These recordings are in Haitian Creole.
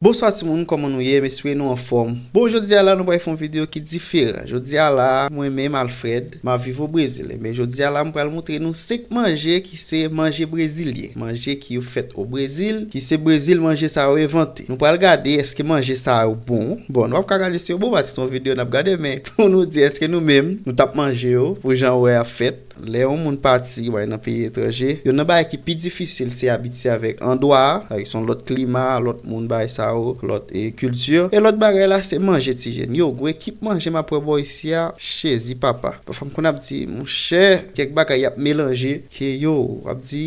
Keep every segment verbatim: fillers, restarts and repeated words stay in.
Bonswa timoun, kòman nou ye? M espere nou anfòm. Bon, jodi a la, nou pral fè yon videyo ki diferan. Jodi a la, mwen menm, Alfred, m ap viv o Brezil. Enben, jodi a la, m pral montre nou senk manje ki se manje brezilyen. Manje ki yo fèt o Brezil, ki se Brezil manje sa yo envante. Nou pral gade èske manje sa yo bon. Bon, nou p ap ka gade si yo bon, paske se yon videyo n ap gade, men pou nou di èske nou menm, nou t ap manje yo, pou jan wè ap fèt. Lè yon moun pati, w al nan peyi etranje, youn nan bagay ki pi difisil se abitye avèk andwa a, avèk se yon lòt klima, lòt moun, bagay sa yo, lòt, e, kilti. E lòt bagay la, se manje, ti jèn. Yo, gwo ekip manje m ap wè bò isi a, Jezi papa. Pafwa m konn ap di, monchè, kèk bagay y ap melanje, ke yo, w ap di,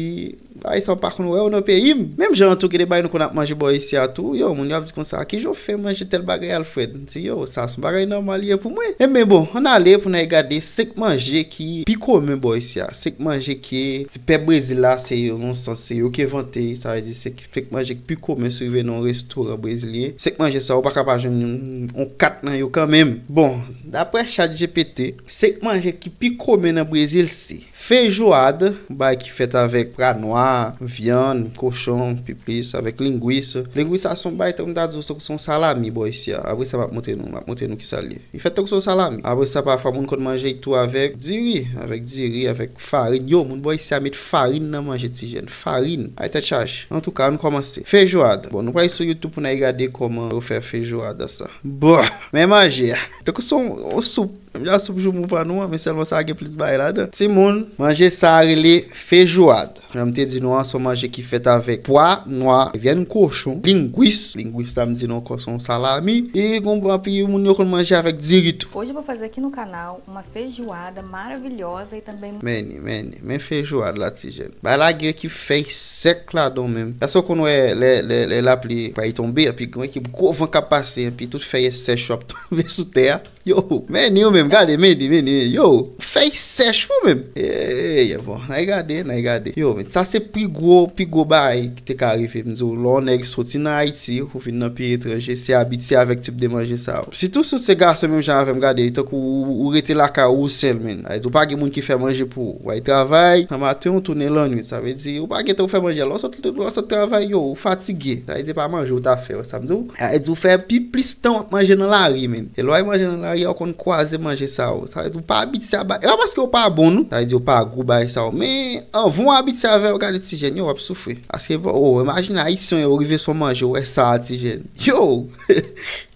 bagay sa m pa konn wè yo nan peyi m. Menm jan an tou, gen de bagay nou konn ap manje bò isi a tou, yo, moun yo ap di konsa, "Kijan w fè manje tèl bagay, Alfred?" M di, "Yo, sa se yon bagay nòmal ye pou mwen." Enben bon, ann ale pou n al gade senk manje ki pi komen bò isi a. Senk manje ki ti pèp Brezil la, se yo, nan sans, se yo ki envante, sa vle di se senk manje ki pi komen si w rive nan yon restoran brezilyen. Senk manje sa, ou pa ka pa jwenn yon, yon kat nan yo kanmenm. Bon, daprè ChatGPT, senk manje ki pi komen nan Brezil se feijoada, yon bagay ki fèt avèk pra nwa, vyann, kochon, pi plis, avèk lengwis. Lengwis sa se yon bagay, tankou m ta di w, se yon salami bò isi a. Apre sa, m ap montre nou, m ap montre nou kisa l ye. Li fèt tankou se yon salami. Apre sa, pafwa, moun konn manje l tou avèk diri, avèk diri, avèk farin. Yo, moun bò isi a met farin nan manje, ti jèn. Farin. Ay, tèt chaje. Antouka, ann kòmanse. Feijoada. Bon, nou pral sou YouTube pou n al gade kòman yo fè feijoada sa. Bon, men manje a. Tankou se yon, yon soup. Menm jan soup joumou pa nou an, men sèlman sa a gen plis bagay ladan. Timoun, manje sa a rele feijoada. Jan m te di nou an, se yon manje ki fèt avèk pwa nwa, vyann kochon, lengwis. Lengwis la, m di nou ankò, se yon salami. E gen anpil moun yo konn manje avèk diri tou. Hoje eu vou fazer aqui no canal uma feijoada maravilhosa e também. Men, men, men feijoada la, ti jèn. Bagay la gen ki fèy sèk ladan menm. Èske w konn wè lè, lè, lè lapli pral tonbe, epi gen ki gwo van k ap pase, epi tout fèy sèch yo ap tonbe sou tè a? Yo, men yo menm, gade, men, men, yo, fèy sèch pou menm. Ey, bon, n al gade, n al gade. Yo, men sa se pi gwo, pi gwo bagay ki te ka rive m di w. Lè yon nèg soti nan Ayiti, ou vin nan peyi etranje, se abitye avèk tip de manje sa yo. Sitou si w se gason menm jan avè m, gade, tankou ou, ou rete lakay ou sèl, men. Sa vle di w pa gen moun ki fè manje pou ou. W al travay nan maten, ou tounen lannwit. Sa vle di, ou pa gen tan pou fè manje. Lè w sot, lè w sot travay, yo, ou fatige. Sa vle di, pa manje ou ta fè, sa m di w. Sa vle di, ou fè pi plis tan w ap manje nan lari, men. E lè w al manje nan lari a, ou konn kwaze manje sa yo. Sa vle di, ou pa abitye a ba-, e pa paske yo pa bon, non. Sa vle di, yo pa gou bagay sa yo. Men, anvan w abitye avè yo, gade ti jèn, yo, w ap soufri. Paske, o, imajine Ayisyen yo rive sou manje, ou wè sa, ti jèn. Yo!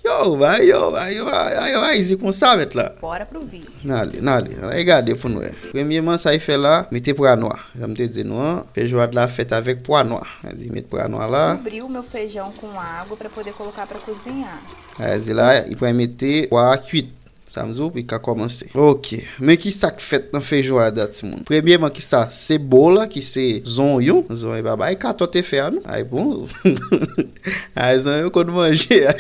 Yo, bay yo, bay yo, bay yo, bay yo, bay yo, konsa, mèt la. Bora pro vídeo. N ale, n ale. Ann al gade pou n wè. Premyeman, sa y fè la, mete pwa nwa. Jan m te di nou an, feijoada la fèt avèk pwa nwa. Sa vle di, met pwa nwa la. Cobri o meu feijão com água pra poder colocar pra cozinhar. Sa vle di la, li pral mete pwa a kwit. Sa m di w, pou li ka kòmanse. Ok. Men ki sa k fèt nan feijoada, timoun? Premyeman, ki sa? Sebola, ki se zonyon. Zonyon pa bay katòt e fè a, non. Ay, bon. Ay, zonyon konn manje a.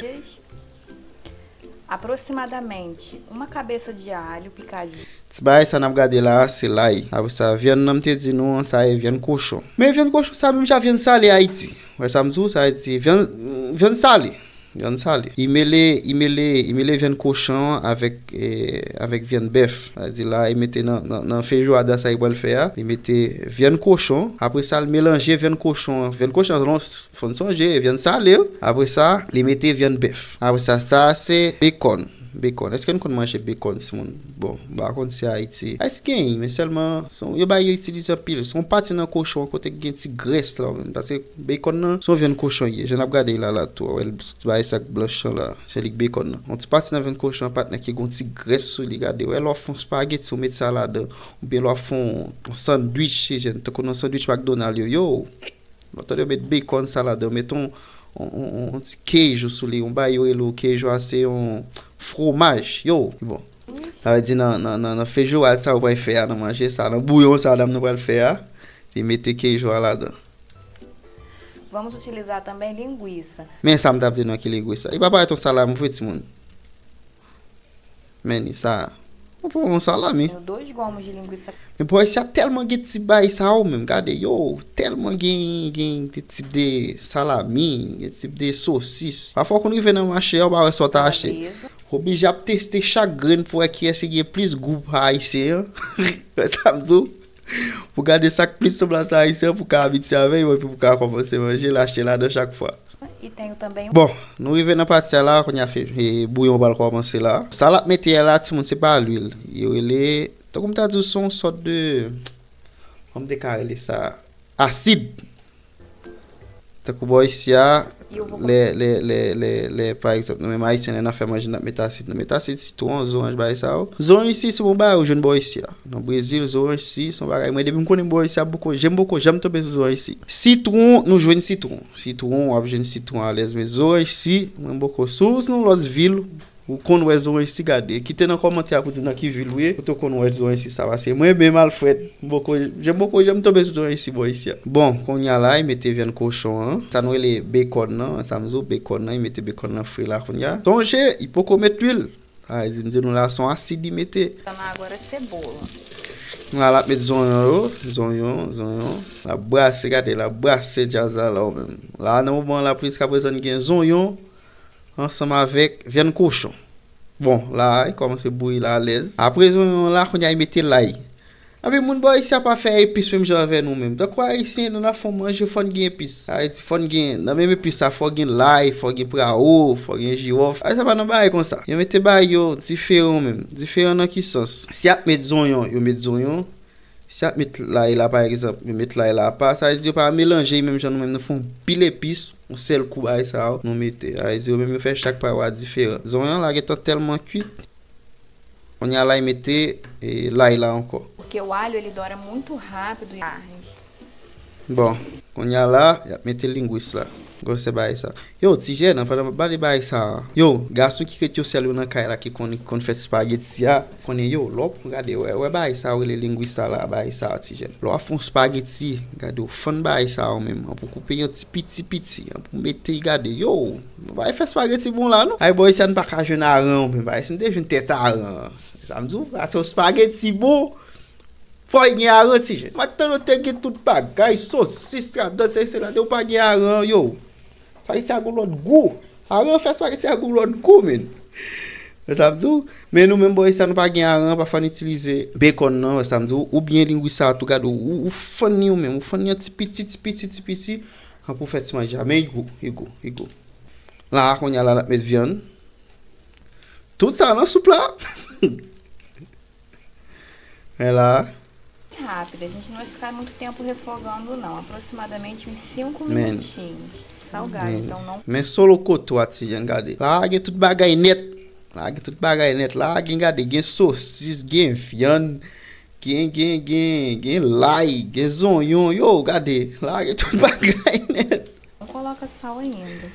Aproximadamente uma cabeça de alho picadinha. Ti bagay sa n ap gade la a, se lay. Apre sa, vyann nan m te di nou an, sa e vyann kochon. Men vyann kochon sa menm jan vyann sale Ayiti. Wè sa m di w, sa vle di vyann, vyann sale. Vyann sale. Li mele, li mele, li mele vyann kochon an avèk, e, avèk vyann bèf. Sa vle di la, li mete nan, nan, nan feijoada sa li pral fè a. Li mete vyann kochon. Apre sa, li melanje vyann kochon an. Vyann kochon an, selon, fò n sonje, vyann sale. Apre sa, li mete vyann bèf. Apre sa, sa a se bekòn. Bekòn. Èske n konn manje bekòn, timoun? Bon, m pa konn si Ayiti. Ayiti genyen, men sèlman, se yon, yo bay yo itilize anpil. Se yon pati nan kochon an kote k gen ti grès la, menm. Paske bekòn nan, se yon vyann kochon ye. Jan n ap gade la, la tou, wè, ti bagay sa k blanch lan la. Se li k bekòn nan. Yon ti pati nan vyann kochon an, patnè, ki gen yon ti grès sou li, gade. Wè, lè w ap fè yon spageti, ou met sa ladan. Oubyen lè w ap fè yon, yon sandwich, se jèn. Tankou nan sandwich McDonald yo, yo. Lòt yo met bekòn sa ladan, yo met yon, yon, yon, yon, yon ti keijo sou li, yon bagay yo rele keijo a, se yon fromaj. Yo, bon. Sa vle di nan, nan, nan, nan feijoada sa yo pral fè a, nan manje sa, nan bouyon sa dam nan pral fè a, li mete keijo a ladan. Vamos utilizar também linguiça. Men sa m t ap di nou ki lengwis sa. Li pa parèt yon salami vre, timoun. Men ni sa. Ou pran yon salami. Tenho dois gomos de linguiça. Men bò isi a tèlman gen ti bagay sa yo menm, gade yo, tèlman gen, gen de tip de salami, gen tip de sosis. Pafwa w konn rive nan mache a, ou pa wè sa w ta achte. Calabresa. Ou oblije ap teste chak grenn pou wè kiyès ki gen plis gou pa ayisyen an. Wè sa m di w? Pou gade sa k plis sanble a sa ayisyen an, pou ka abitye avè yo, epi pou ka kòmanse manje l, achte ladan chak fwa. E tem também. Bon, nou rive nan pati a la, kounye a fè, e, bouyon pral kòmanse la. Sa l ap mete a la, timoun, se pa lwil. Yo rele, tankou m ta di w, se yon sòt de, kòman m te ka rele sa? Asid. Tankou bò isi a, lè, lè, lè, lè, lè, pa egzanp, nou menm Ayisyen, lè n ap fè manje, n ap met asid. Nou met asid, sitwon, zoranj, bagay sa yo. Zoranj isi, se bon bagay ou jwenn bò isi a. Nan Brezil, zoranj isi, se yon bagay. Mwen, depi m konnen bò isi a, poko, jen m poko janm tonbe sou zoranj isi. Sitwon, nou jwenn sitwon. Sitwon, w ap jwenn sitwon alèz. Men zoranj isi, mwen, m poko. Si w nan lòt vil, ou konn wè zoranj isi, gade. Kite nan kòmantè a pou di m nan ki vil ou ye, kote w konn wè zoranj isi sa. Paske mwen menm, Alfred, m poko, jen m poko janm tonbe sou zoranj isi bò isi a. Bon, kounye a la, li mete vyann kochon an. Sa nou rele bekòn nan, sa m di w, bekòn nan, li mete bekòn nan fri la kounye a. Sonje, li poko met lwil. Sa vle di, m di nou la, se yon asid li mete. Tá na agora cebola. La, l ap met zonyon yo, zonyon, zonyon. L ap brase, gade, l ap brase djaz la, la, ou menm. La, nan moman la, jiskaprezan, gen zonyon ansanm avèk vyann kochon. Bon, la, li kòmanse bouyi la alèz. Apre zonyon la, kounye a, li mete lay. Anpil moun bò isi a pa fè epis menm jan avè nou menm. Tankou Ayisyen, lè n ap fè yon manje, fò n gen epis. Sa vle di, fò n gen, nan menm epis sa, fò gen lay, fò gen prawo, fò gen jiwòf. Ay, sa pa nan bagay konsa. Yo mete bagay yo diferan menm. Diferan nan ki sans? Si y ap met zonyon, yo met zonyon. Si y ap met lay la, pa egzanp, yo met lay la apa. Sa vle di, yo pa melanje menm jan nou menm, nou fè yon pil epis, yon sèl kou bagay sa yo, nou mete. Sa vle di, yo menm, yo fè chak pa yo a diferan. Zonyon la gentan tèlman kwit. Kounye a la, li mete, e, lay la ankò. Porque o alho, ele dora muito rápido em carne. Bon, kounye a la, y ap mete lengwis la. Gwosè bagay sa. Yo, Ti Jèn, anvan m ap pale bagay sa. Yo, gason ki ret yo sèl yo nan kay la ki konn, konn fè espageti a, konnen yo, lè w pran gade, wè, wè bagay sa, w rele lengwis sa la, bagay sa, Ti Jèn. Lè w ap fè yon espageti, gade, w fann bagay sa ou menm. An pou koupe yon ti piti piti, an pou mete, gade, yo, bagay fè espageti bon la, non? Ay, bò, isi a n pa ka jwenn aran, men bagay, si n te jwenn tèt aran. Sa m di w, sa se yon espageti bon. Fò y gen aran, Ti Jèn. M ap tann yo te gen tout bagay, sosis, radòt, se, se la, de ou pa gen aran, yo. Espageti a gon lòt gou. Aran fè espageti a gon lòt gou, menn. Men sa m di w, men nou menm bò isi a nou pa gen aran, pafwa n itilize bekòn nan, wè sa m di w, oubyen lengwis sa tou gade, ou, ou fann li ou menm, ou fann li an ti piti, ti piti, ti piti, an pou fè ti manje a, men li gou, li gou, li gou. La, kounye a la, n ap met vyann. Tout sa nan soup la. É lá. Rápido, a gente não vai ficar muito tempo refogando, não. Aproximadamente uns cinco minutinhos. Salgado, então não. Men solo koto a Ti Jèn, gade. La gen tout bagay nèt. La gen tout bagay nèt. La gen, gade, gen sosis, gen vyann, gen, gen, gen, gen lay, gen zonyon. Yo, gade. La gen tout bagay nèt. Não coloca sal ainda.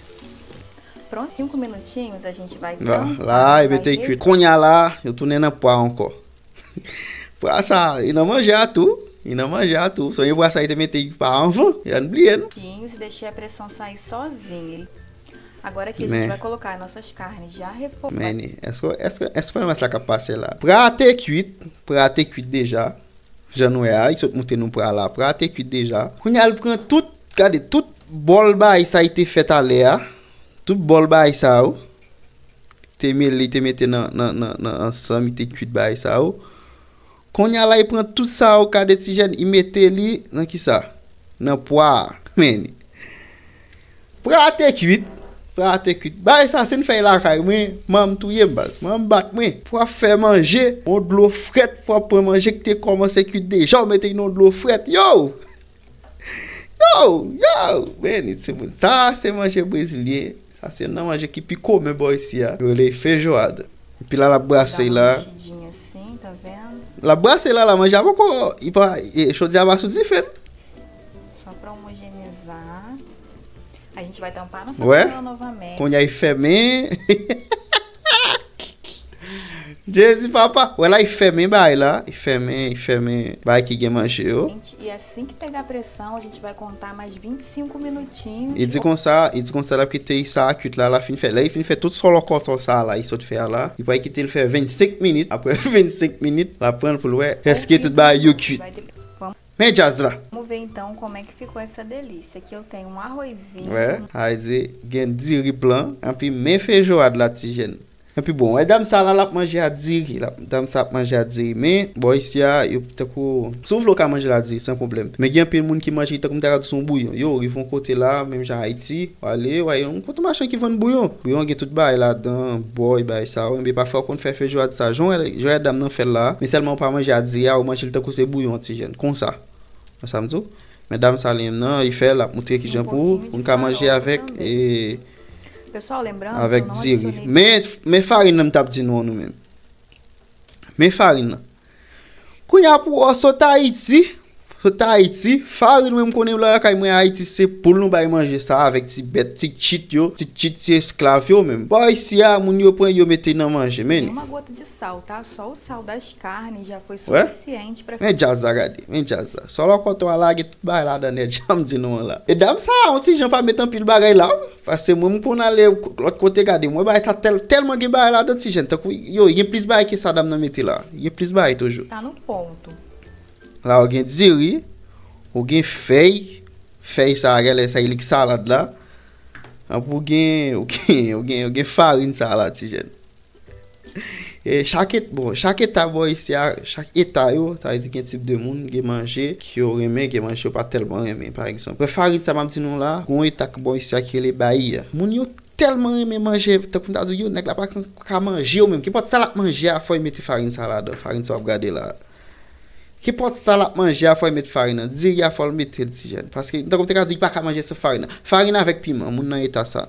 Pronto, cinco minutinhos a gente vai tampar, vai. La, e mete kwit. Kounye a la, yo tounen nan pwa ankò. Pwa sa, e nan manje a tou. E nan manje a tou. Sonje pwa sa, e te mete pa anvan. E ann bliye, non? Minutinhos e deixei a pressão sair sozinha. Ele... Agora aqui a gente vai colocar as nossas carnes já refogadas. Men, èske, èske, èske pa sa k ap pase la? Pwa te kwit. Pwa te kwit deja. Jan nou wè a, li sot montre nou pwa la. Pwa te kwit deja. Kounye a, l pran tout, gade, tout bòl bagay sa, li te fè talè a. Tout bòl bagay sa yo. Te mele, li te mete nan, nan, nan, nan ansanm, li te kwit bagay sa yo. Kounye a la, li pran tout sa yo, gade Ti Jèn, li mete li nan ki sa? Nan pwa a. Men, pwa te kwit. Pwa te kwit. Bagay sa, si n fè l lakay mwen, manman m touye m, baz. Manman m bat mwen. Pwa fè manje, yon dlo frèt, pwa pran manje ki te kòmanse kwit deja, ou mete l nan yon dlo frèt. Yo! Yo! Yo! Men, timoun. Sa se manje brezilyen. Sa se youn nan manje ki pi komen bò isi a. Yo rele feijoada. Epi la, l ap brase la. Dá uma mexidinha assim, tá vendo? L ap brase la, la manje a poko, li pa, e, chodiya pa sou dife, non. Só pra homogeneizar. A gente vai tampar nossa panela novamente. Wè? Kounye a, li fèmen. Jezi, papa. Wè la, li fèmen bagay la. Li fèmen, li fèmen bagay ki gen manje yo. E assim que pegar pressão, a gente vai contar mais vinte e cinco minutinhos. Li di konsa, li di konsa, l ap kite sa a kwit la, l ap fin fè. Lè li fin fè tout sòlòkòtò sa a la, li sot fè a la, li pral kite l fè vennsenk minit. Apre vennsenk minit, l ap pran l pou l wè èske tout bagay yo kwit. Men djaz la. Vamos ver então como é que ficou essa delícia. Aqui eu tenho um arrozinho. Wè, a di gen diri blan, anpi men feijoada la, Ti Jèn. Epi bon, wè dam sa la, l ap manje a diri. L ap, dam sa ap manje a diri. Men, bò isi a, yo tankou, si w vle w ka manje l a diri, san pwoblèm. Men gen anpil moun ki manje li tankou m ta ka di se yon bouyon. Yo, rive yon kote la, menm jan Ayiti, w ale, w ale yon kote machann ki vann bouyon. Bouyon gen tout bagay ladan, bòy, bagay sa yo. Enben, pafwa w konn fè feijoada sa. Jan w wè, jan w wè dam nan fè l la, men sèlman w pa manje a diri a, ou manje l tankou se bouyon ti jèn. Konsa. Wè sa m di w? Men dam sa li menm nan, li fè, l ap moutre kijan pou, pou n ka manje avèk, e, avèk diri. Men, men farin nan m t ap di nou an nou menm. Men farin nan. Kounye a pou w sot Ayiti, sot Ayiti, farin mwen m konnen la lakay mwen Ayiti se poul nou bay manje sa avèk ti bèt, ti tchit yo, ti tchit ti esklav yo menm. Bò isi a, moun yo pran yo mete nan manje, men. Uma gota de sal, tá? Só o sal das carnes já foi suficiente pra. Men djaz la gade, men djaz la. Sòlòkòtò a lage tout bagay ladan nèt, jan m di nou an la. E dam sa, yon ti jan pa met anpil bagay la, wi. Paske mwen m konn ale lòt kote gade, mwen bagay sa tèl, tèlman gen bagay ladan ti jèn, tankou yo, gen plis bagay ke sa dam nan mete la. Gen plis bagay toujou. Tá no ponto. La ou gen diri, ou gen fèy, fèy sa a genlè sa e li k salad la. Anpi ou gen, ou gen, ou gen, ou gen farin sa a la ti jèn. E chak et, bon, chak eta bò isi a, chak eta yo, sa vle di gen tip de moun, gen manje ke yo renmen, gen manje yo pa tèlman renmen. Pa egzanp, wè farin sa m ap di nou la, gon eta k bò isi a ki rele Bayi a. Moun yo tèlman renmen manje, tankou m ta di w, yo, nèg la pa ka, ka manje yo menm. Kenpòt sa l ap manje a, fò y mete farin sa ladan, farin sa w ap gade la. Kenpòt sa l ap manje a, fò y met farin nan. Diri a, fò l mete l ti jèn. Paske, tankou m te ka di w, li pa ka manje san farin nan. Farin avèk piman, moun nan eta sa.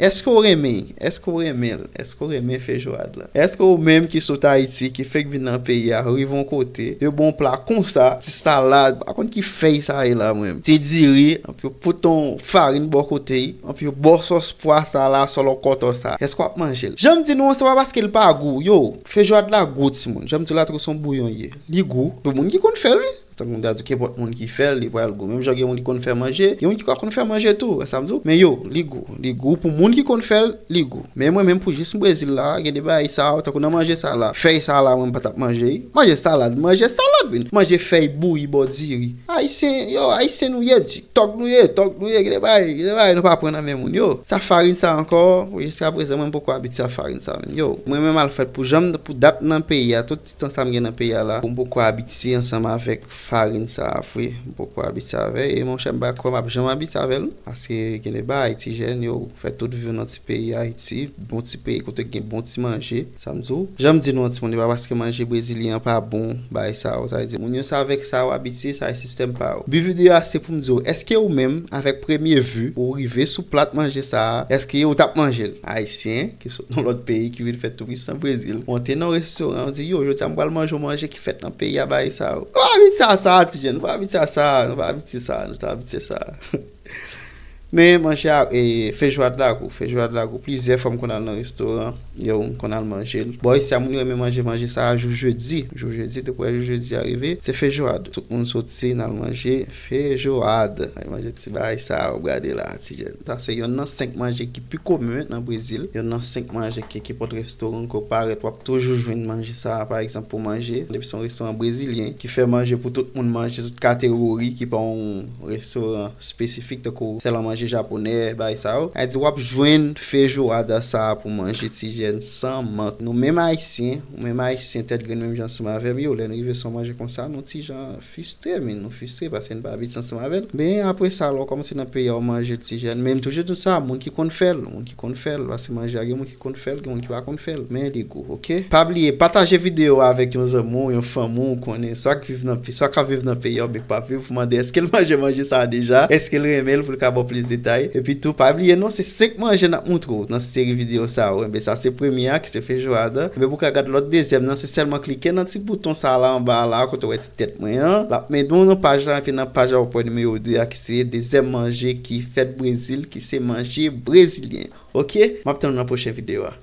Èske w renmen? Èske w renmen l? Èske w renmen feijoada la? Èske w menm ki sot Ayiti, ki fèk vin nan peyi a, rive yon kote, yo ba w yon pla konsa, ti salad, pa konn ki fèy sa ye la mwen. Ti diri, anpi yo pote yon farin bò kote, anpi yo ba w sòs pwa sa la, sòlòkòtò sa. Èske w ap manje l? Jan m di nou an, se pa paske l pa gou. Yo, feijoada la gou, timoun. Jan m di w la, tankou se yon bouyon ye. Li gou. Pou moun ki konn fè l, wi. Tankou m ta di, kenpòt moun ki fè l, li pral gou. Menm jan gen moun ki konn fè manje, gen moun ki pa konn fè manje tou, wè sa m di w? Men yo, li gou. Li gou pou moun ki konn fè l, li gou. Men mwen menm pou jis m Brezil la, gen de bagay sa yo, tankou nan manje sa la, fèy sa la, mwen m pa t ap manje. Manje salad, manje salad, men. Manje fèy bouyi bò diri. Ayisyen, yo, Ayisyen nou ye, di. Tòg nou ye, tòg nou ye, gen de bagay, gen de bagay nou pa pran nan men moun yo. Sa farin sa ankò, jiska prezan mwen m poko abitye a farin sa menm. Yo, mwen menm al fèt pou jan m, pou dat nan peyi a, tout ti tan sa m gen nan peyi a la, pou m poko abitye ansanm avèk farin sa a vre, m poko abitye avè l. E monchè, m pa kwè m ap janm abitye avè l, paske gen de bagay ti jèn yo fè tout vi w nan ti peyi Ayiti, bon ti peyi kote gen bon ti manje. Sa m di w, jan m di nou an timoun, e pa paske manje brezilyen an pa bon, bagay sa yo, sa vle di moun yo se avèk sa yo abitye, sa e sistèm pa yo. Bi videyo a se pou m di w, èske ou menm, avèk premye vi, ou rive sou plat manje sa a, èske ou t ap manje l? Ayisyen ki sot nan lòt peyi, ki vin fè touris nan Brezil, monte nan yon restoran, ou di, yo, jodi a m pral manje yon manje ki fèt nan peyi a, bagay sa yo. Nou pa abitye a sa, ti jèn, nou pa abitye a sa, nou pa abitye sa, nou pa abitye sa. Men manje a, e, feijoada la gou, feijoada la gou. Plizyè fwa m konn al nan restoran, yo, m konn al manje l. Bò isi a, moun yo renmen manje manje sa a jou jedi. Jou jedi, depi w wè jou jedi a rive, se feijoada. Tout moun soti, n al manje feijoada. Al manje ti bagay sa a, w ap gade la, ti jèn. Sa se yonn nan senk manje ki pi komen nan Brezil. Yonn nan senk manje ke kenpòt restoran ke w parèt, w ap toujou jwenn manje sa a, pa egzanp, pou manje. Depi se yon restoran brezilyen ki fè manje pou tout moun manje, tout kategori, ki pa yon restoran espesifik, tankou sèlman manje japonè, bagay sa yo. Sa vle di w ap jwenn feijoada sa a pou manje ti jèn san mank. Nou menm Ayisyen, ou menm Ayisyen tèt grenn menm jan ansanm avè m, yo, lè n rive sou yon manje konsa, nou ti jan fristre, men nou fristre paske n pa abitye ansanm avè l. Men apre sa, lè w kòmanse nan peyi a, w manje l ti jèn. Men m toujou di w sa, moun ki konn fè l, moun ki konn fè l, paske manje a gen moun ki konn fè l, gen moun ki pa konn fè l, men li gou, oke? Pa bliye, pataje videyo a avèk yon zanmi w, yon fanmi w, ou konnen, swa k viv nan pe-, swa k ap viv nan peyi a oubyen k p ap viv, pou mande èske l manje manje sa a deja, èske l renmen l, pou l ka ba w plis detay. Epi tou, pa bliye non, se senk manje n ap moutre w nan seri videyo sa yo. Enben, sa se premye a, ki se feijoada. Enben, pou w ka gad lòt dezyèm nan, se sèlman klike nan ti bouton sa a la anba a la, kote w wè ti tèt mwen an. L ap mennen w nan paj la, epi nan paj la, w ap wè nimewo de a, ki se dezyèm manje ki fèt Brezil, ki se manje brezilyen. Oke? M ap tann w nan pwochen videyo a.